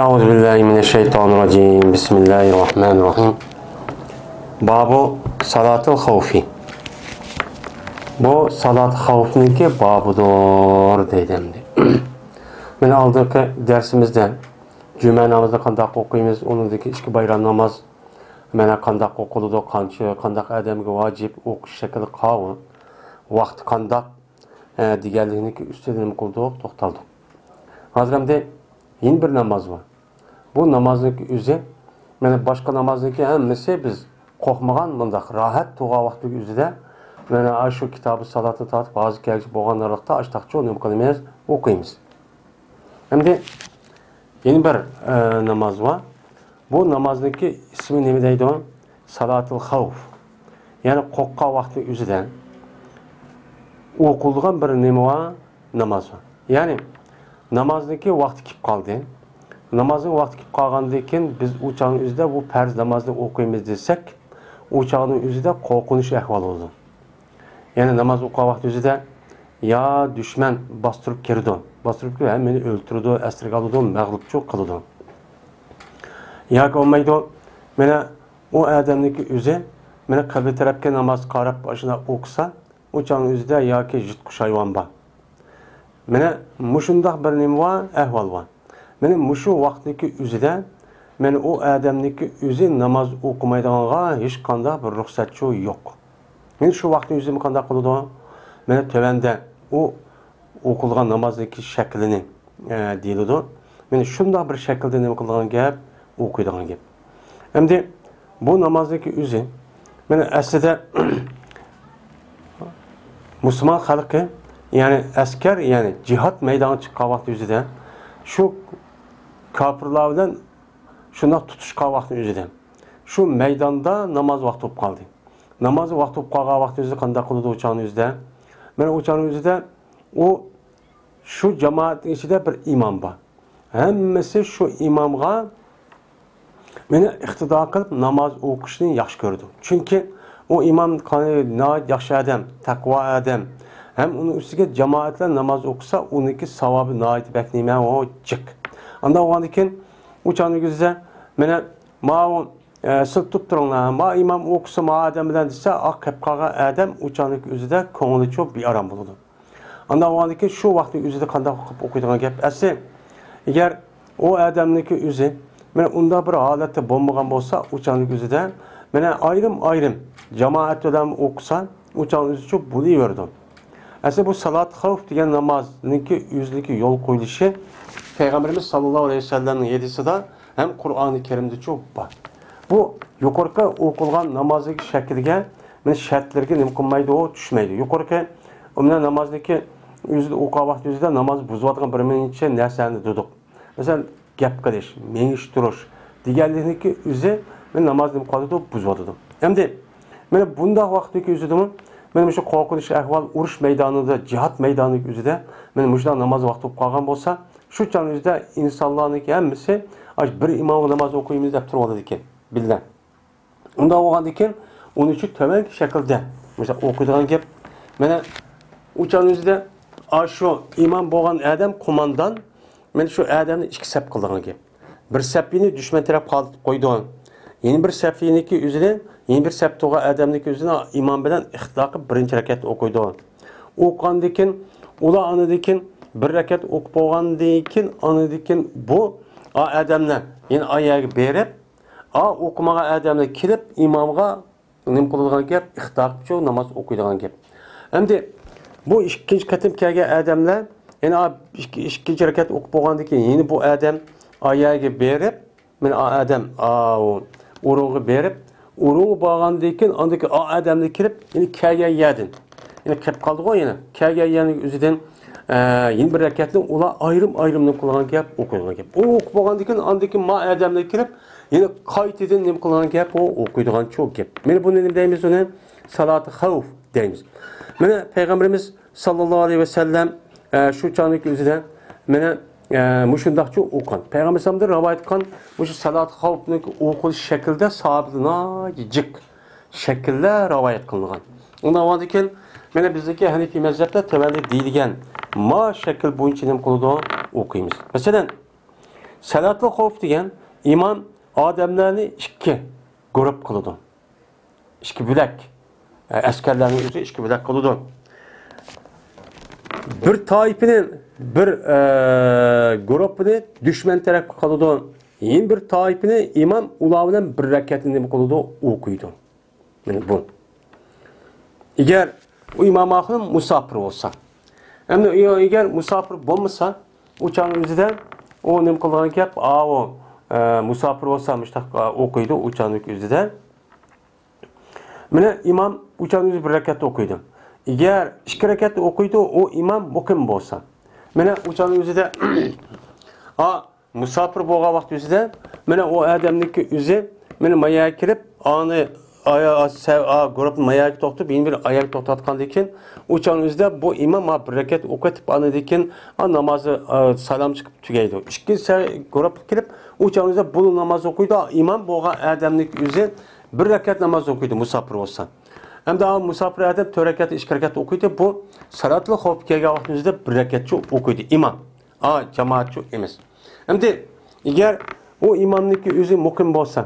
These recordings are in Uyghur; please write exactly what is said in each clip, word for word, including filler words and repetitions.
أعوذ بالله من الشيطان الرجيم. بسم الله الرحمن الرحيم. باب صلاة الخوف. بۇ سالات خەۋپنىڭكى بابىدۇر دەيدۇ ئەمدى. مانا ئالدىنقى دەرسىمىزدە جۈمە نامىزىنى قانداق ئوقۇيمىز، ئۇنىڭدىكى ئىككى بايرام ناماز، مانا قانداق ئوقۇلىدۇ، قانچە، قانداق ئادەمگە ۋاجىپ، ئوقۇش شەكلى قاۋۇ، ۋاقتى قانداق، ئە، دېگەنلىكنىڭكى ئۈستىدە نېمە قىلدۇق، توختالدۇق. ھازىر ئەمدى يەنە بىر ناماز بار. بۇ نامازنىڭكى ئۆزى، مانا باشقا نامازنىڭكى ھەممىسى بىز قورقمىغان، مۇنداق راھەت تۇرغان ۋاقتىدىكى ئۆزىدە، مانا ئاشۇ كىتابى سالاتنى تارتىپ ھازىر كەلگۈچە بولغان ئارىلىقتا ئاشتاقچۇ نېمە قىلىمىز، ئوقۇيمىز. ئەمدى يەنە بىر، ئە، ناماز بار. بۇ نامازنىڭكى ئىسمى نېمە دەيدۇ؟ سالاتىل خەۋف. يەنى قورققان ۋاقتى ئۆزىدە ئوقۇلىدىغان بىر نېمە بار؟ ناماز بار. يەنى نامازنىڭكى ۋاقتى كېلىپ قالدى. نامازنىڭ ۋاقتى كېلىپ قالغاندىن كېيىن بىز ئۇ چاغنىڭ ئۆزىدە بۇ پەرز نامازنى ئوقۇيمىز دېسەك، ئۇ چاغنىڭ ئۆزىدە قورقۇنچ ئەھۋال بولىدۇ. يەنى ناماز ئوقۇغان ۋاقتى ئۆزىدە يا دۈشمەن باستۇرۇپ كىرىدۇ، باستۇرۇپ كىرىپ ھەممىنى ئۆلتۈرىدۇ، ئەسىرگە ئالىدۇ، مەغلۇپچۇ قىلىدۇ. ياكى بولمايدۇ، مانا ئۇ ئادەمنىڭكى ئۆزى، مانا قىبلە تەرەپكە ناماز قاراپ ئاشۇنداق ئوقۇسا، ئۇ چاغنىڭ ئۆزىدە ياكى يىرتقۇچ ھايۋان بار. مانا مۇشۇنداق بىر نېمە بار، ئەھۋال بار. مانا مۇشۇ ۋاقىتنىڭكى ئۆزىدە، مانا ئۇ ئادەمنىڭكى ئۆزى ناماز ئوقۇمايدىغانغا ھېچقانداق بىر رۇخسەتچۇ يوق. مانا شۇ ۋاقىتنىڭ ئۆزىدە قانداق قىلىدۇ؟ مانا تۆۋەندە ئۇ ئوقۇلغان نامازنىڭكى شەكلىنى، ئە، دېيىلىدۇ. مانا شۇنداق بىر شەكىلدە نېمە قىلىدىغان گەپ؟ ئوقۇيدىغان گەپ. ئەمدى بۇ نامازنىڭكى ئۆزى، مانا ئەسلىدە مۇسۇلمان خەلقى، يەنى ئەسكەر، يەنى جىھاد مەيدانىغا چىققان ۋاقتى ئۆزىدە شۇ كاپىرلار بىلەن شۇنداق تۇتۇشقان ۋاقتى ئۆزىدە شۇ مەيداندا ناماز ۋاقتى بولۇپ قالدى. ناماز ۋاقتى بولۇپ قالغان ۋاقتى ئۆزىدە قانداق قىلىدۇ ئۇ چاغنىڭ ئۆزىدە؟ مانا ئۇ چاغنىڭ ئۆزىدە ئۇ شۇ جامائەتنىڭ ئىچىدە بىر ئىمام بار. ھەممىسى شۇ ئىمامغا مانا ئىقتىدا قىلىپ ناماز ئوقۇشنى ياخشى كۆرىدۇ. چۈنكى ئۇ ئىمام قانى ناھايىتى ياخشى ئادەم، تەقۋا ئادەم. ھەم ئۇنىڭ ئۈستىگە جامائەت بىلەن ناماز ئوقۇسا، ئۇنىڭكى ساۋابى ناھايىتى بەك نېمە، ئۇ جىق. ئانداق بولغاندىكىن ئۇ چاغنىڭ ئۆزىدە مانا ماۋۇ، ئە، سىز تۇرۇپ تۇرۇڭلار، ما ئىمام ئوقۇسا ما ئادەم بىلەن دېسە، ئاق كەپ قالغان ئادەم ئۇ چاغنىڭ ئۆزىدە كۆڭلى چوپ بىئارام بولىدۇ. ئانداق بولغاندىكىن شۇ ۋاقىتنىڭ ئۆزىدە قانداق قىلىپ ئوقۇيدىغان گەپ؟ ئەسلى ئەگەر ئۇ ئادەمنىڭكى ئۆزى مانا ئۇنداق بىر ھالەتتە بولمىغان بولسا، ئۇ چاغنىڭ ئۆزىدە مانا ئايرىم-ئايرىم جامائەت بىلەن ئوقۇسا، ئۇ چاغنىڭ ئۆزىچۇ بولۇۋېرىدۇ. ئەسلى بۇ سالات خەۋپ دېگەن نامازنىڭكى ئۆزىنىڭكى يول قويۇلۇشى پەيغەمبىرىمىز ساللاللاھۇ ئەلەيھى ۋەسەللەمنىڭ ھەدىسىدە ھەم قۇرئانى كەرىمدىچۇ بار. بۇ يۇقىرىقى ئوقۇلغان نامازنىڭكى شەكلىگە، مانا شەرتلىرىگە نېمە قىلمايدۇ، ئۇ چۈشمەيدۇ. يۇقىرىقى، مانا نامازنىڭكى ئۆزىدە ئوقۇغان ۋاقتى ئۆزىدە ناماز بۇزۇۋاتقان بىر نەچچە نەرسىنى دېدۇق. مەسىلەن، گەپ قىلىش، مېڭىشتۇرۇش دېگەنلىكنىڭكى ئۆزى مانا نامازنى نېمە قىلىدۇ، بۇزۇۋاتىدۇ. ئەمدى مانا بۇنداق ۋاقىتنىڭكى ئۆزىدىمۇ مانا مۇشۇ قورقۇنچ ئەھۋال، ئۇرۇش مەيدانىدا، جىھاد مەيدانىنىڭكى ئۆزىدە مانا مۇشۇنداق ناماز ۋاقتى بولۇپ قالغان بولسا، شۇ چاغنىڭ ئۆزىدە ئىنسانلارنىڭكى ھەممىسى ئاشۇ بىر ئىمامغا ناماز ئوقۇيمىز دەپ تۇرۇۋالىدىكەن بىللە. ئۇنداق بولغاندىكىن ئۇنى شۇ تۆۋەنكى شەكىلدە مۇشۇنداق ئوقۇيدىغان گەپ. مانا ئۇ چاغنىڭ ئۆزىدە ئاشۇ ئىمام بولغان ئادەم قوماندان مانا شۇ ئادەمنى ئىككى سەپ قىلىدىغان گەپ. بىر سەپىنى دۈشمەن تەرەپ قالدۇرۇپ قويىدۇ. يەنە بىر سەپىنىكى ئۆزىنى، يەنە بىر سەپتە تۇرغان ئادەمنىڭكى ئۆزىنى ئىمام بىلەن ئىقتىدا قىلىپ بىرىنچى رەكەتتە ئوقۇيدۇ. ئوقۇغاندىن كېيىن، ئۇلار ئاندىن كېيىن بىر رەكەت ئوقۇپ بولغاندىن كېيىن، ئاندىن كېيىن بۇ، ئا، ئادەملەر يەنە ئا يەرگە بېرىپ، ئا ئوقۇمىغان ئادەملەر كېلىپ ئىمامغا نېمە قىلىدىغان گەپ؟ ئىقتىدا قىلىپچۇ ناماز ئوقۇيدىغان گەپ. ئەمدى بۇ ئىككىنچى قېتىم كەلگەن ئادەملەر، يەنە ئا، ئىككى، ئىككىنچى رەكەت ئوقۇپ بولغاندىن كېيىن يەنە بۇ ئادەم ئا يەرگە بېرىپ، مانا ئا ئادەم ئاۋۇ ئورۇنغا بېرىپ، ئورۇنغا بارغاندىن كېيىن ئاندىكى ئا ئادەملەر كىرىپ، يەنە كەلگەن يەردىن، يەنە كىرىپ قالدىغۇ يەنە. كەلگەن يەرنىڭ ئۆزىدىن، ئە، يەنە بىر رەكەتنى ئۇلار ئايرىم-ئايرىم نېمە قىلغان گەپ، ئوقۇيدىغان گەپ. ئۇ ئوقۇپ بولغاندىن كېيىن ئاندىكى ما ئادەملەر كىرىپ، يەنە قايتىدىن نېمە قىلغان گەپ، ئۇ ئوقۇيدىغان چۇ گەپ. مانا بۇنى نېمە دەيمىز ئۇنى؟ سالاتى خەۋف دەيمىز. مانا پەيغەمبىرىمىز ساللاللاھۇ ئەلەيھى ۋەسەللەم، ئە، شۇ چاغنىڭكى ئۆزىدە مانا، ئە، مۇشۇنداقچە ئوقۇغان. پەيغەمبەر ئەلەيھىسسالامدىن رىۋايەت قىلغان مۇشۇ سالات خەۋپنىڭ ئوقۇلۇش شەكلىدە ساھابىدە ناھايىتى جىق شەكىللەر رىۋايەت قىلىنغان. ئۇنداق بولغاندىكىن، مانا بىزدىكى ھەنىفىي مەزھەپتە تۆۋەندە دېيىلگەن ما شەكىل بويىچە نېمە قىلىدۇ؟ ئوقۇيمىز. مەسىلەن، سەلاتۇل خوف دېگەن ئىمام ئادەملەرنى ئىككى گۇرۇپ قىلىدۇ. ئىككى بۆلەك. ئە، ئەسكەرلەرنىڭ ئۆزى ئىككى بۆلەك قىلىدۇ. بىر تائىپىنى، بىر، ئە، گۇرۇپپىنى دۈشمەن تەرەپكە قىلىدۇ. يەنە بىر تائىپىنى ئىمام ئۇلار بىلەن بىر رەكەتنى نېمە قىلىدۇ؟ ئوقۇيدۇ. مانا بۇ. ئەگەر ئۇ ئىمام ئاخۇن مۇساپىر بولسا، ئەمدى ئەگەر مۇساپىر بولمىسا، ئۇ چاغنىڭ ئۆزىدە ئۇ نېمە قىلىدىغان گەپ؟ ئاۋۇ، ئە، مۇساپىر بولسا مۇشتاق، ئە، ئوقۇيدۇ ئۇ چاغنىڭ ئۆزىدە. مانا ئىمام ئۇ چاغنىڭ ئۆزى بىر رەكەتتە ئوقۇيدۇ. ئەگەر ئىككى رەكەتتە ئوقۇيدۇ، ئۇ ئىمام مۇقىم بولسا. مانا ئۇ چاغنىڭ ئۆزىدە، ئا، مۇساپىر بولغان ۋاقىت ئۆزىدە، مانا ئۇ ئادەمنىڭكى ئۆزى، مانا ما يەرگە كىرىپ، ئانى، ئايا، سە-، ئا، گۇرۇپنى ما يەرگە توختىتىپ، يەنە بىر ئايەگە توختاتقاندىن كېيىن، ئۇ چاغنىڭ ئۆزىدە بۇ ئىمام ما بىر رەكەت ئوقۇۋېتىپ، ئاندىن كېيىن، ئا، نامازى، ئا، سالام چىقىپ تۈگەيدۇ. ئىككى سە-، گۇرۇپقا كىرىپ، ئۇ چاغنىڭ ئۆزىدە بۇ ناماز ئوقۇيدۇ. ئىمام بولغان ئادەمنىڭكى ئۆزى بىر رەكەت ناماز ئوقۇيدۇ، مۇساپىر بولسا. ئەمدى ئا، مۇساپىر ئادەم تۆت رەكەت، ئىككى رەكەت ئوقۇيدۇ. بۇ سالاتۇل خوف كەلگەن ۋاقىتنىڭ ئۆزىدە بىر رەكەتچۇ ئوقۇيدۇ ئىمام. ئا، جامائەتچۇ ئەمەس. ئەمدى ئەگەر ئۇ ئىمامنىڭكى ئۆزى مۇقىم بولسا،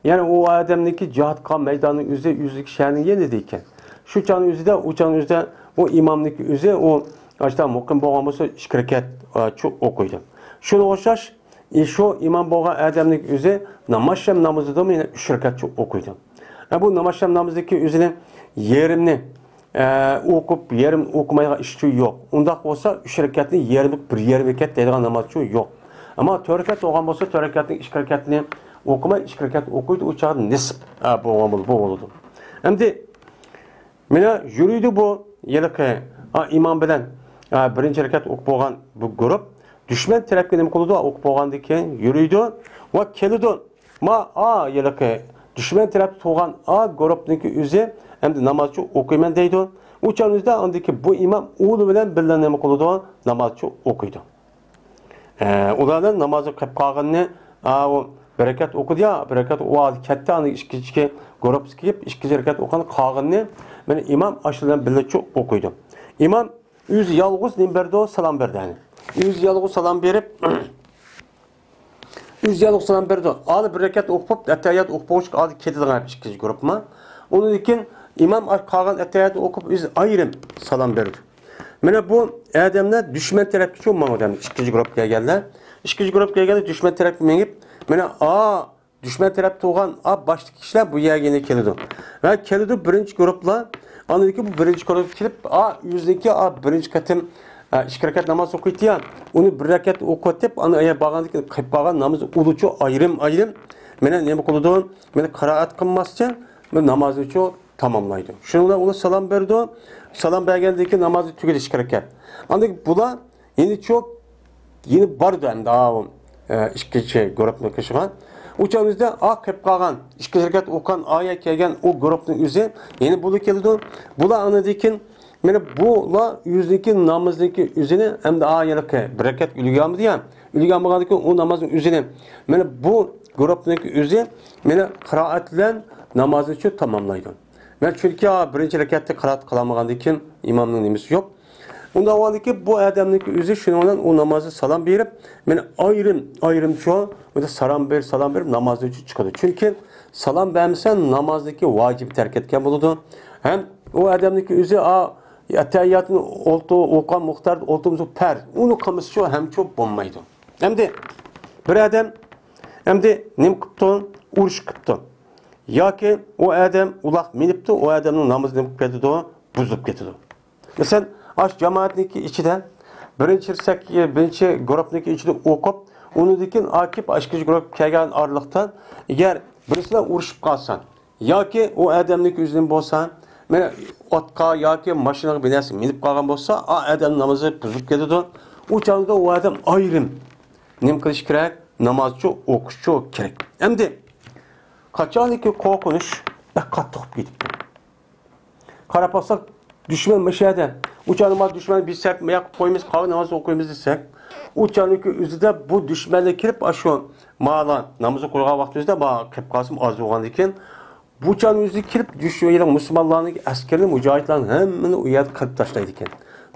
يەنى ئۇ ئادەمنىڭكى جىھادقا مەيداننىڭ ئۆزى، ئۆزىدىكى شەھەرنىڭ يېنىدا ئىكەن، شۇ چاغنىڭ ئۆزىدە، ئۇ چاغنىڭ ئۆزىدە ئۇ ئىمامنىڭكى ئۆزى ئۇ ئاشتا مۇقىم بولغان بولسا، ئىككى رەكەت، ئا، چۇ ئوقۇيدۇ. شۇنىڭغا ئوخشاش، ئى، شۇ ئىمام بولغان ئادەمنىڭكى ئۆزى ناماز شەم نامىزىدىمۇ يەنە ئۈچ رەكەت چۇ ئوقۇيدۇ. ئە، بۇ ناماز شەم نامىزىدىكى ئۆزىنى يېرىمنى ئە، ئوقۇپ، يېرىم ئوقۇمايدىغان ئىشچۇ يوق. ئۇنداق بولسا، ئۈچ رەكەتنى يېرىم، بىر يېرىم رەكەت دەيدىغان نامازچۇ يوق. ئەمما تۆت رەكەت بولغان بولسا، تۆت رەكەتنىڭ ئىككى رەكەتنى ئوقۇماي، ئىككى رەكەت ئوقۇيدۇ، ئۇ چاغدا نىسپ، ئە، بولغان بولىدۇ، بۇ بولىدۇ. ئەمدى مانا يۈرىدۇ بۇ ھېلىقى، ئا، ئىمام بىلەن، ئا، بىرىنچى رەكەت ئوقۇپ بولغان بۇ گۇرۇپ دۈشمەن تەرەپكە نېمە قىلىدۇ؟ ئوقۇپ بولغاندىن كېيىن يۈرىدۇ ۋە كېلىدۇ. ما، ئا، ھېلىقى دۈشمەن تەرەپتە تۇرغان ئا گۇرۇپنىڭكى ئۆزى ئەمدى نامازچۇ ئوقۇيمەن دەيدۇ. ئۇ چاغنىڭ ئۆزىدە ئاندىكى بۇ ئىمام ئۇلار بىلەن بىللە نېمە قىلىدۇ؟ نامازچۇ ئوقۇيدۇ. ئە، ئۇلار بىلەن نامازغا قېلىپ قالغىنىنى، ئا، ئۇ بىر رەكەت ئوقۇدى يا، بىر رەكەت ئۇ كەتتى، ئاندىن ئىككىنچى گۇرۇپپىسى كېلىپ، ئىككىنچى رەكەت ئوقۇغان قالغىنىنى مانا ئىمام ئاشۇ بىلەن بىللە چۇ ئوقۇيدۇ. ئىمام ئۆزى يالغۇز نېمە بېرىدۇ؟ سالام بېرىدۇ. يەنى ئۆزى يالغۇز سالام بېرىپ، ئۆزى يالغۇز سالام بېرىدۇ. ئالىي بىر رەكەت ئوقۇپ، ئەتەھىيات ئوقۇپ بولغۇچقا ئالىي كېتىدىغان گەپ ئىككىنچى گۇرۇپپىما. ئۇنىڭدىن كېيىن ئىمام قالغان ئەتەھىياتنى ئوقۇپ، ئۆزى ئايرىم سالام بېرىدۇ. مانا بۇ ئادەملەر دۈشمەن تەرەپكە چۇ ماڭىدۇ، ئىككىنچى گۇرۇپپا كەلگەنلەر. ئىككىنچى گۇرۇپپا كەلگەندە دۈشمەن تەرەپكە مېڭىپ، مانا، ئا، دۈشمەن تەرەپتە تۇرغان، ئا، باشتىكى كىشىلەر بۇ يەرگە يەنە كېلىدۇ. ۋە كېلىدۇ بىرىنچى گۇرۇپپىلار. ئاندىن كېيىن بۇ بىرىنچى گۇرۇپپا كېلىپ، ئا، ئۆزىنىڭكى، ئا، بىرىنچى قېتىم، ئا، ئىككى رەكەت ناماز ئوقۇيتتى يا، ئۇنى بىر رەكەت ئوقۇۋېتىپ، ئاندىن ئەگەر بارغاندىن كېيىن قېلىپ قالغان نامىزى ئۇلىچۇ ئايرىم-ئايرىم، مانا نېمە قىلىدۇ؟ مانا قىرائەت قىلماستىن، بۇ نامازنىچۇ تاماملايدۇ. شۇنىڭ بىلەن ئۇلار سالام بېرىدۇ. سالام بەرگەندىن كېيىن نامازى تۈگىدى ئىككى رەكەت. ئاندىن بۇلار يەنە چوپ، يەنە بارىدۇ ئەمدى، ئاۋۇ، ئە، ئىككىنچى گۇرۇپنىڭ قېشىغا. ئۇ چاغىمىزدا ئا قېلىپ قالغان، ئىككى رەكەت ئوقۇغان، ئايە كەلگەن ئۇ گۇرۇپنىڭ ئۆزى يەنە بۇلا كېلىدۇ. بۇلار ئاندىن كېيىن، مانا بۇلار ئۆزىنىڭكى نامىزىنىڭكى ئۆزىنى ئەمدى ئا يەنە بىر رەكەت ئۈلگە ئالمىدى يا، ئۈلگە ئالمىغاندىن كېيىن ئۇ نامازنىڭ ئۆزىنى، مانا بۇ گۇرۇپنىڭكى ئۆزى، مانا قىرائەت بىلەن نامازنى شۇ تاماملايدۇ. مەن چۈنكى، ئا، بىرىنچى رەكەتتە قىرائەت قىلالمىغاندىن كېيىن ئىمامنىڭ نېمىسى يوق. ئۇنداق بولغاندىكىن بۇ ئادەمنىڭكى ئۆزى شۇنىڭ بىلەن ئۇ نامازدا سالام بېرىپ، مانا ئايرىم، ئايرىمچۇ، بۇ سالام بېرىپ، سالام بېرىپ نامازدىن چىقىدۇ. چۈنكى سالام بەرمىسە نامازدىكى ۋاجىپنى تەرك ئەتكەن بولىدۇ. ھەم ئۇ ئادەمنىڭكى ئۆزى، ئا، ئەتەھىياتنى ئولتۇر، ئوقۇغان مۇقداردا ئولتۇرمىسا پەرز، ئۇنى قىلمىسىچۇ ھەمچۇ بولمايدۇ. ئەمدى بىر ئادەم، ئەمدى نېمە قىپتۇ؟ ئۇرۇش قىپتۇ. ياكى ئۇ ئادەم ئۇلاق مىنىپتۇ، ئۇ ئادەمنىڭ نامىزى نېمە قىلىپ كېتىدۇ؟ بۇزۇلۇپ كېتىدۇ. مەسىلەن، ئاشۇ جامائەتنىڭكى ئىچىدە بىرىنچى سەك-، بىرىنچى گۇرۇپنىڭكى ئىچىدە ئوقۇپ، ئۇنىڭدىن كېيىن ئاكىپ ئىككىنچى گۇرۇپ كەلگەن ئارىلىقتا، ئەگەر بىرسىلەر ئۇرۇشۇپ قالسا، ياكى ئۇ ئادەمنىڭكى ئۆزىدىن بولسا، مانا ئوتقا ياكى ماشىنىغا بىر نەرسە مىنىپ قالغان بولسا، ئا ئادەمنىڭ نامىزى بۇزۇلۇپ كېتىدۇ. ئۇ چاغدا ئۇ ئادەم ئايرىم نېمە قىلىش كېرەك؟ نامازچۇ ئوقۇشچۇ كېرەك. ئەمدى قاچانكى قورقۇنچ بەك قاتتىق بولۇپ كېتىپتۇ. قاراپ باقساق، دۈشمەن مۇشۇ يەردە. ئۇ چاغدا ما دۈشمەن بىز سەپ ماياق قويىمىز، قالغان ناماز ئوقۇيمىز دېسەك، ئۇ چاغنىڭكى ئۆزىدە بۇ دۈشمەنلەر كېلىپ، ئاشۇ مالا ناماز ئوقۇيغان ۋاقتىمىزدا ما قېلىپ قالسىمۇ ئاز بولغاندىكىن، بۇ چاغنىڭ ئۆزىدە كېلىپ دۈشمەن مۇسۇلمانلارنىڭ ئەسكىرىنى، مۇجاھىدلارنى ھەممىنى ئۇ يەردە قىلىپ تاشلايدىكەن.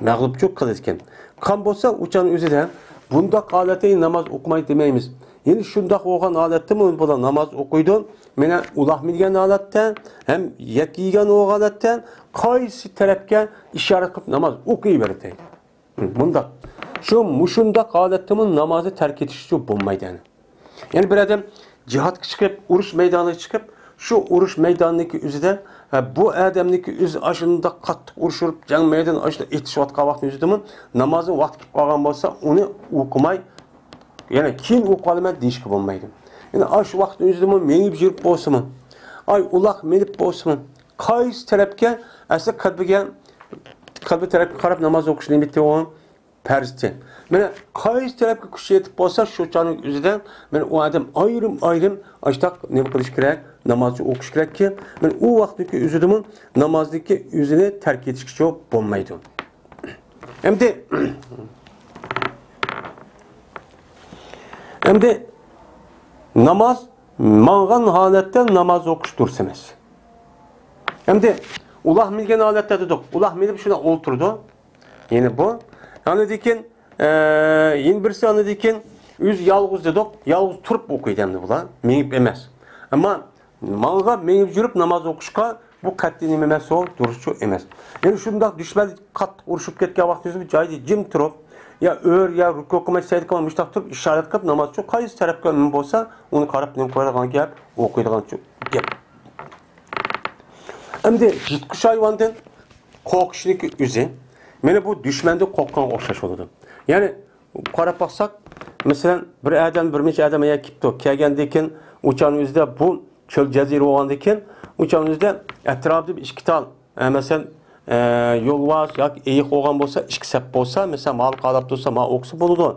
مەغلۇپچۇ قىلىدىكەن. قان بولسا ئۇ چاغنىڭ ئۆزىدە بۇنداق ھالەتتە ناماز ئوقۇماي دېمەيمىز. يەنى شۇنداق بولغان ھالەتتىمۇ بۇلار ناماز ئوقۇيدۇ. مانا ئۇلاق مىنگەن ھالەتتە ھەم يەپ يېگەن ھالەتتە قايسى تەرەپكە ئىشارە قىلىپ ناماز ئوقۇيۋېرىدۇ. مۇنداق. شۇ مۇشۇنداق ھالەتتىمۇ نامازنى تەرك ئېتىشكە بولمايدۇ يەنى. يەنى بىر ئادەم جىھادقا چىقىپ، ئۇرۇش مەيدانىغا چىقىپ، شۇ ئۇرۇش مەيدانىدىكى ئۆزىدە، ھە، بۇ ئادەمنىكى ئۆزى ئاشۇنداق قاتتىق ئۇرۇش ئۇرۇپ، جەڭ مەيدانى ئاشۇنداق ئېتىشىۋاتقان ۋاقتىنىڭ ئۆزىدىمۇ نامازنىڭ ۋاقتى كېلىپ قالغان بولسا، ئۇنى ئوقۇماي، يەنى كېيىن ئوقۇۋالىمەن دېيىشكە بولمايدۇ. يەنى ئاشۇ ۋاقىتنىڭ ئۆزىدىمۇ مېڭىپ يۈرۈپ بولسىمۇ، ئاي ئۇلاق مىنىپ بولسىمۇ، قايسى تەرەپكە ئەسلى قەلبىگە، قەلبى تەرەپكە قاراپ ناماز ئوقۇش نىيىتى ئۇ پەرزتى. مانا قايسى تەرەپكە كۈچى يېتىپ بولسا، شۇ چاغنىڭ ئۆزىدە مانا ئۇ ئادەم ئايرىم-ئايرىم ئاشتاق نېمە قىلىش كېرەك؟ نامازنى ئوقۇش كېرەككى، مانا ئۇ ۋاقىتتىكى ئۆزىدىمۇ نامازدىكى ئۆزىنى تەرك ئېتىشكىچە بولمايدۇ. ئەمدى، ئەمدى ناماز ماڭغان ھالەتتە ناماز ئوقۇش دۇرۇس ئەمەس. ئەمدى ئۇلاق مىنگەن ھالەتتە دېدۇق. ئۇلاق مىنىپ شۇنداق ئولتۇرىدۇ. يەنى بۇ. ئاندىن كېيىن، ئە، يەنە بىرسى ئاندىن كېيىن ئۆزى يالغۇز دېدۇق. يالغۇز تۇرۇپ ئوقۇيدۇ ئەمدى بۇلار. مېڭىپ ئەمەس. ئەمما ماڭغا مېڭىپ يۈرۈپ ناماز ئوقۇشقا بۇ قەتئىي نېمە ئەمەس، ئۇ دۇرۇسچۇ ئەمەس. يەنى شۇنداق دۈشمەن قاتتىق ئۇرۇشۇپ كەتكەن ۋاقتىدا بىر جايدا جىم تۇرۇپ، يا ئۆر، يا رۇكۇ قىلماي سەجدە قىلماي مۇشتاق تۇرۇپ ئىشارەت قىلىپ نامازچۇ قايسى تەرەپكە بولسا ئۇنى قاراپ نېمە قىلىدىغان گەپ، ئوقۇيدىغان گەپ. ئەمدى يىرتقۇچ ھايۋاندىن قورقۇشنىڭكى ئۆزى، مانا بۇ دۈشمەندىن قورققانغا ئوخشاش بولىدۇ. يەنى قاراپ باقساق، مەسىلەن، بىر ئادەم، بىر نەچچە ئادەم ئەگەر كېلىپتۇ، كەلگەندىن كېيىن ئۇ چاغنىڭ ئۆزىدە بۇ چۆل جەزىرە بولغاندىن كېيىن ئۇ چاغنىڭ ئۆزىدە ئەتراپىدا بىر ئىككى تال، ئە، مەسىلەن، ئە، يولۋاس ياكى ئېيىق بولغان بولسا، ئىككى سەپ بولسا، مەسىلەن، ماۋۇ قاراپ تۇرسا، ماۋۇ ئوقۇسا بولىدۇ.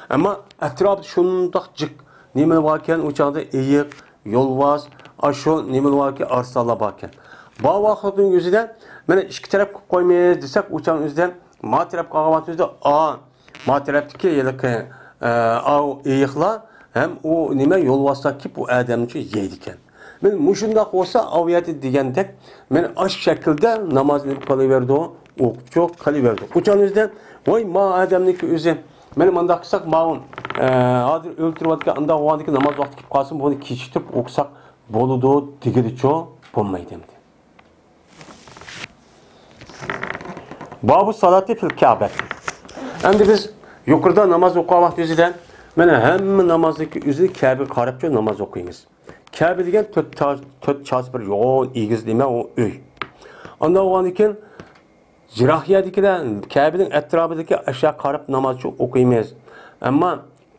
ئەمما ئەتراپتا شۇنداق جىق نېمە باركەن، ئۇ چاغدا ئېيىق، يولۋاس، ئاشۇ نېمىلەر باركى، ئارسلانلار باركەن. بار ۋاقىتنىڭ ئۆزىدە مانا ئىككى تەرەپ قىلىپ قويىمىز دېسەك، ئۇ چاغنىڭ ئۆزىدە ما تەرەپ قالغان ۋاقىتنىڭ ئۆزىدە، ئا، ما تەرەپتىكى ھېلىقى، ئە، ئاۋۇ ئېيىقلار ھەم ئۇ نېمە يولۋاسلار كېلىپ ئۇ ئادەمنى يەيدىكەن. مانا مۇشۇنداق بولسا، ئاۋۇ يەردە دېگەندەك، مانا ئاشۇ شەكىلدە ناماز نېمە قىلىۋېرىدۇ، ئوقۇپچۇ قىلىۋېرىدۇ. ئۇ چاغنىڭ ئۆزىدە، ۋاي، ما ئادەمنىڭكى ئۆزى، مانا مۇنداق قىلساق، ماۋۇ، ئە، ھازىر ئۆلتۈرۈۋاتقان ئانداق بولغاندىكىن ناماز ۋاقتى كېلىپ قالسۇن، بۇنى كېچىكتۈرۈپ ئوقۇساق بولىدۇ دېگىلىچۇ بولمايدۇ ئەمدى. بابۇ سالاتى فىل كەبە. ئەمدى بىز يۇقىرىدا ناماز ئوقۇغان ۋاقتى ئۆزىدە، مانا ھەممە نامازنىڭكى ئۆزى كەبىگە قاراپچۇ ناماز ئوقۇيمىز. كەبە دېگەن تۆت چا-، تۆت چاسا بىر يوغان ئېگىز نېمە، ئۇ ئۆي. ئانداق بولغاندىن كېيىن، يىراق يەردىكىلەر كەبىنىڭ ئەتراپىدىكى ئاشۇ قاراپ ناماز ئوقۇيمىز. ئەمما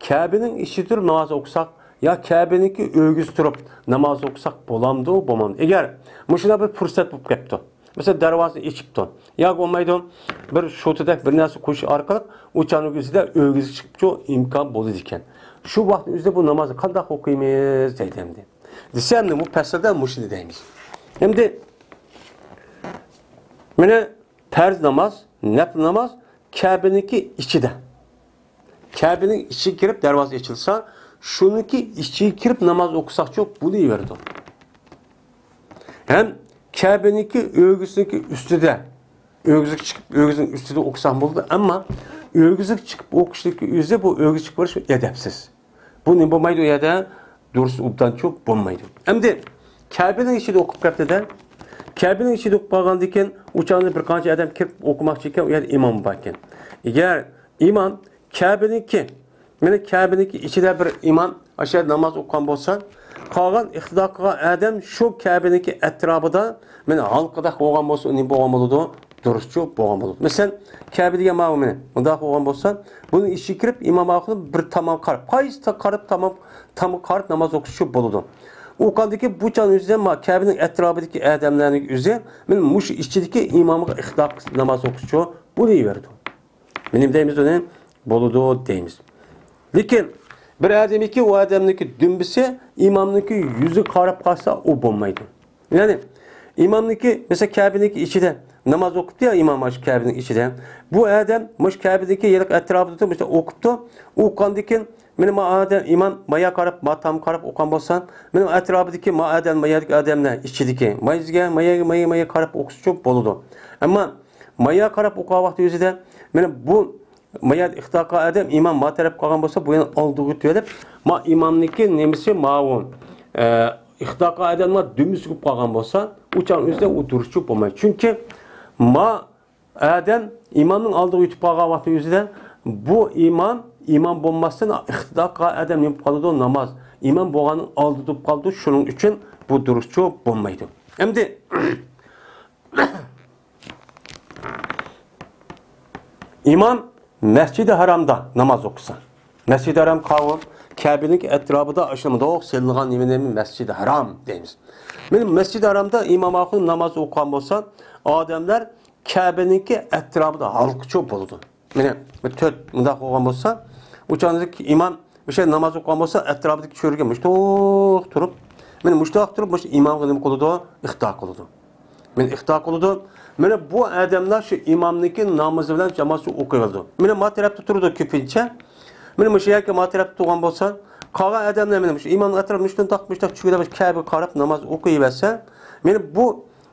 كەبىنىڭ ئىچىدە تۇرۇپ ناماز ئوقۇساق يا كەبىنىڭكى ئۆگزىسىدە تۇرۇپ ناماز ئوقۇساق بولامدۇ، بولمامدۇ؟ ئەگەر مۇشۇنداق بىر پۇرسەت بولۇپ كەپتۇ، مەسىلەن، دەرۋازىنى ئېچىپتۇ يا بولمايدۇ، بىر شوتىدەك بىر نەرسە قويۇش ئارقىلىق ئۇ چاغنىڭ ئۆزىدە ئۆگزىگە چىقىپچۇ ئىمكان بولىدىكەن. شۇ ۋاقىتنىڭ ئۆزىدە بۇ نامازنى قانداق ئوقۇيمىز دەيدۇ ئەمدى. دېسە ئەمدى بۇ پەسىلدە مۇشۇنى دەيمىز. ئەمدى مانا پەرز ناماز، نەپلى ناماز كەبىنىڭكى ئىچىدە. كەبىنىڭ ئىچىگە كىرىپ دەرۋازا ئېچىلسا، شۇنىڭكى ئىچىگە كىرىپ ناماز ئوقۇساقچۇ بولۇۋېرىدۇ. ھەم كەبىنىڭكى ئۆگزىسىنىڭكى ئۈستىدە، ئۆگزىگە چىقىپ، ئۆگزىنىڭ ئۈستىدە ئوقۇساق بولىدۇ. ئەمما ئۆگزىگە چىقىپ ئوقۇشنىڭكى ئۆزى بۇ ئۆگزىگە چىقىپ بېرىش ئەدەپسىز. بۇ نېمە بولمايدۇ ئۇ يەردە؟ دۇرۇس ئوبدانچۇ بولمايدۇ. ئەمدى كەبىنىڭ ئىچىدە ئوقۇپ كەپتىدە. كەبىنىڭ ئىچىدە ئوقۇپ قالغاندىن كېيىن، ئۇ چاغدا بىر قانچە ئادەم كىرىپ ئوقۇماقچى ئىكەن، ئۇ يەردە ئىمام بار ئىكەن. ئەگەر ئىمام كەبىنىڭكى، مانا كەبىنىڭكى ئىچىدە بىر ئىمام ئاشۇ يەردە ناماز ئوقۇغان بولسا، قالغان ئىقتىدا قىلغان ئادەم شۇ كەبىنىڭكى ئەتراپىدا، مانا ھالقىدەك بولغان بولسا، ئۇ نېمە بولغان بولىدۇ؟ دۇرۇسچۇ بولغان بولىدۇ. مەسىلەن، كەبە دېگەن ماۋۇ مېنى مۇنداق بولغان بولسا، بۇنىڭ ئىچىگە كىرىپ ئىمام ئاخۇنۇم بىر تامغا قاراپ، قايسى تا-، قاراپ تامغا، تامغا قاراپ ناماز ئوقۇشچۇ بولىدۇ. ئۇ قاندىكى بۇ چاغنىڭ ئۆزىدە ما-، كەبىنىڭ ئەتراپىدىكى ئادەملەرنىڭ ئۆزى مېنى مۇشۇ ئىچىدىكى ئىمامغا ئىقتىدا قىلىپ ناماز ئوقۇشچۇ بولۇۋېرىدۇ. مېنى دەيمىز ئۇنى، بولىدۇ دەيمىز. لېكىن بىر ئادەمنىڭكى، ئۇ ئادەمنىڭكى دۈمبىسى ئىمامنىڭكى يۈزىگە قاراپ قالسا، ئۇ بولمايدۇ. يەنى ئىمامنىڭكى، مەسىلەن، كەبىنىڭكى ئىچىدە ناماز ئوقۇپتۇ يا ئىمام، مانا شۇ كەبىنىڭ ئىچىدە. بۇ ئادەم مانا شۇ كەبىنىڭكى ھېلىقى ئەتراپىدا تۇرۇپ، مۇشۇنداق ئوقۇپتۇ. ئوقۇغاندىن كېيىن، مانا ما ئادەم ئىمام مايا قاراپ، ما تامغا قاراپ ئوقۇغان بولسا، مانا ئەتراپىدىكى ما ئادەم، ما يەردىكى ئادەملەر ئىچىدىكى مايزىگە، ماياگە، مايا، مايا قاراپ ئوقۇسىچۇ بولىدۇ. ئەمما مايا قاراپ ئوقۇغان ۋاقتى ئۆزىدە، مانا بۇ ما يەردە ئىقتىدا قىلغان ئادەم ئىمام ما تەرەپ قالغان بولسا، بۇ يەنە ئالدىغا ئۆتۈۋېلىپ، ما ئىمامنىڭكى نېمىسى ماۋۇ، ئە، ئىقتىدا قىلغان ئادەمنىڭ دۈمبىسى بولۇپ قالغان بولسا، ئۇ چاغ ئۆزىدە ئۇ دۇرۇسچۇ بولمايدۇ. چۈنكى ما ئادەم ئىمامنىڭ ئالدىغا ئۆتۈپ قالغان ۋاقتى ئۆزىدە بۇ ئىمام، ئىمام بولماستىن ئىقتىدا قىلغان ئادەم نېمە بولۇپ قالىدۇ؟ ناماز. ئىمام بولغاننىڭ ئالدىدا بولۇپ قالىدۇ. شۇنىڭ ئۈچۈن بۇ دۇرۇسچۇ بولمايدۇ. ئەمدى ئىمام مەسجىدى ھارامدا ناماز ئوقۇسا، مەسجىدى ھارام قاۋۇ، كەبىنىڭ ئەتراپىدا ئاشۇنداق سېلىنغان نېمە، نېمە مەسجىدى ھارام دەيمىز. مانا مەسجىدى ھارامدا ئىمام ئاخۇن ناماز ئوقۇغان بولسا، ئادەملەر كەبىنىڭكى ئەتراپىدا ھالقىچۇ بولىدۇ. مانا بۇ تۆت مۇنداق بولغان بولسا، ئۇ چاغدىكى ئىمام ئۆشە ناماز ئوقۇغان بولسا، ئەتراپىدىكى چۆرىگە مۇشتاق تۇرۇپ، مانا مۇشتاق تۇرۇپ، مۇشۇ ئىمامغا نېمە قىلىدۇ؟ ئىقتىدا قىلىدۇ. مانا ئىقتىدا قىلىدۇ. مانا بۇ ئادەملەر شۇ ئىمامنىڭكى نامىزى بىلەن جاماسى ئوقۇۋالىدۇ. مانا ما تەرەپتە تۇرىدۇ كۆپىنچە. مانا مۇشۇ يەرگە ما تەرەپتە تۇرغان بولسا، قالغان ئادەملەر مانا مۇشۇ ئىمامنىڭ ئەتراپىدا مۇشتاق، مۇشتاق چۆگىلەپ كەبىگە قاراپ ناماز ئوقۇيۋەرسە، مانا بۇ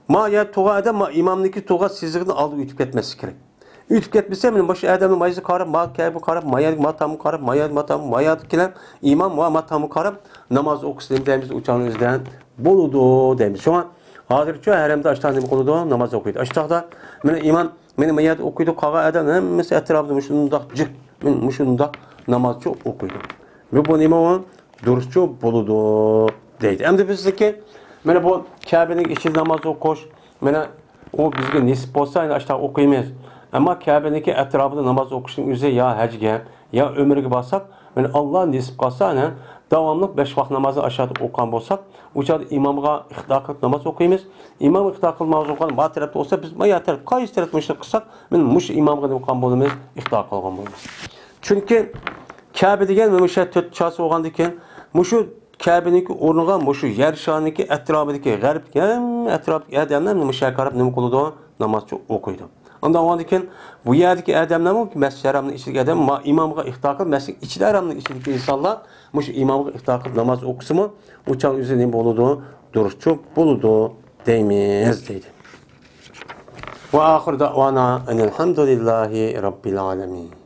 ما يەردە تۇرغان ئادەم ما ئىمامنىڭكى تۇرغان سىزىقىدىن ئالدىغا ئۆتۈپ كەتمەسلىكى كېرەك. ئۆتۈپ كەتمىسە، مانا مۇشۇ ئادەمنىڭ مايىسىغا قاراپ، ما كەبىگە قاراپ، ما يەرگە ما تامغا قاراپ، ما يەرگە ما تامغا، ما يەردىكىلەر ئىمام ۋە ما تامغا قاراپ ناماز ئوقۇسا نېمە دەيمىز، ئۇ چاغنىڭ ئۆزىدە بولىدۇ دەيمىز. شۇڭا ھازىرچۇ ھەرەمدە ئاشتاق نېمە قىلىدۇ؟ ناماز ئوقۇيدۇ. ئاشتاقتا مانا ئىمام، مانا ما يەردە ئوقۇيدۇ، قالغان ئادەم ھەممىسى ئەتراپىدا مۇشۇنداق جىق، مانا مۇشۇنداق نامازچۇ ئوقۇيدۇ. ۋە بۇ نېمە ئۇ؟ دۇرۇسچۇ بولىدۇ دەيدۇ. ئەمدى بىزنىڭكى مانا بۇ كەبىنىڭ ئىچىدە ناماز ئوقۇش، مانا ئۇ بىزگە نېسىپ بولسا، يەنە ئاشتاق ئوقۇيمىز. ئەمما كەبىنىڭكى ئەتراپىدا ناماز ئوقۇشنىڭ ئۆزى يا ھەجگە، يا ئۆمرىگە بارساق، مانا ئاللا نېسىپ قىلسا، يەنە داۋاملىق بەش ۋاق نامازنى ئاشاقتا ئوقۇغان بولساق، ئۇ چاغدا ئىمامغا ئىقتىدا قىلىپ ناماز ئوقۇيمىز. ئىمام ئىقتىدا قىلىپ ناماز ئوقۇغان ما تەرەپتە بولسا، بىز ما يا تەرەپ، قايسى تەرەپتە مۇشۇنداق قىلساق، مانا مۇشۇ ئىمامغا نېمە قىلغان بولىمىز؟ ئىقتىدا قىلغان بولىمىز. چۈنكى كەبە دېگەن مۇشۇ تۆت چاسا بولغاندىكىن، مۇشۇ كەبىنىڭكى ئورنىغا مۇشۇ يەر شارىنىڭكى ئەتراپىدىكى، غەربتىكى ھەممە ئەتراپتىكى ئادەملەر مۇشۇ يەرگە قاراپ نېمە قىلىدۇ؟ نامازچۇ ئوقۇيدۇ. ئۇنداق بولغاندىكىن، بۇ يەردىكى ئادەملەرمۇ مەسچىت ھارامنىڭ ئىچىدىكى ئادەم، ما-، ئىمامغا ئىقتىدا قىلىپ، مەسچىت ئىچىدە ھارامنىڭ ئىچىدىكى ئىنسانلار مۇشۇ ئىمامغا ئىقتىدا قىلىپ ناماز ئوقۇسىمۇ، ئۇ چاغ ئۆزى نېمە بولىدۇ؟ دۇرۇسچۇ بولىدۇ دەيمىز، دەيدۇ. وآخر دعوانا أن الحمد لله رب العالمين.